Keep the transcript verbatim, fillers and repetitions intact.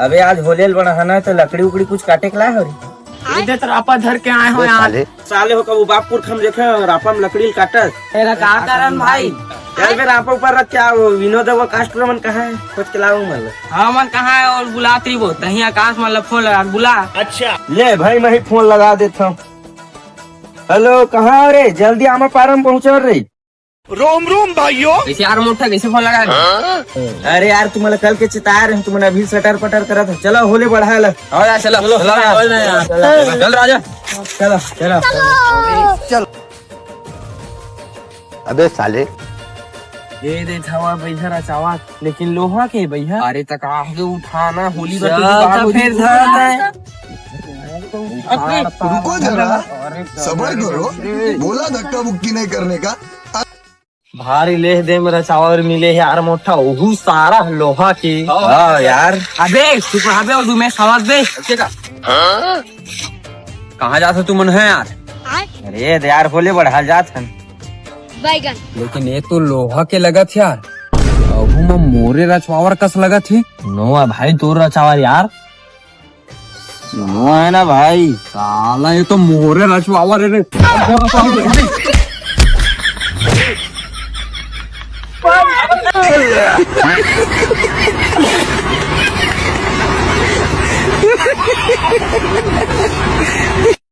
अबे आज होले ल बड़ा है ना, तो लकड़ी उकड़ी कुछ काटे के लाए हो रे? ये दे तो रापा धर के आए हो यार। साले हो कबू बाप पुरख हम देखे रापा में लकड़ी ल काटत। तेरा का करन भाई? चल बे रापा ऊपर रख, क्या वो विनोद वो कास्ट मन कहाँ है? खोज के लाऊं मैं। हाँ मन कहाँ है और बुलाती वो तही आकाश मन ला फोन लगा के बुला। अच्छा ले भाई मैं ही फोन लगा देता हूँ। हेलो कहाँ हो रे? जल्दी आमा पारम पहुँचो रे। रोम रोम भाइयों। कैसे यार मोटा कैसे फोन लगा? अरे यार तुम्हारा कल के चिताए रहे तुम्हारा अभी सटर पटर करा था। चलो होले बढ़ा ला। हाँ यार चलो चलो यार। चल राजा। चलो चलो। चल। अबे साले। ये दे छावा पैसा रचावा लेकिन लोहा के भैया। अरे तक आगे उठाना होली बा तो चल, जुगाड़ तो हो फिर जाई। धर दे। रुको जरा। अरे सबर करो। बोला धक्का मुक्की नहीं करने का। भारी लेह दे मेरा चावल मिले यार मोटा ओहू सारा लोहा के। हाँ यार। अबे चुप रह बे और मैं समझ बे। कहाँ जात हो तुमन है यार? अरे यार होले बढ़ा जात हन। बैगन। लेकिन ये तो लोहा के लगत हे यार। अहू म मोरे रचवावर कस लगत हे। नोआ भाई तोर रचावर यार। नोआ है ना भाई। साला ये तो मोरे रचवावर है रे।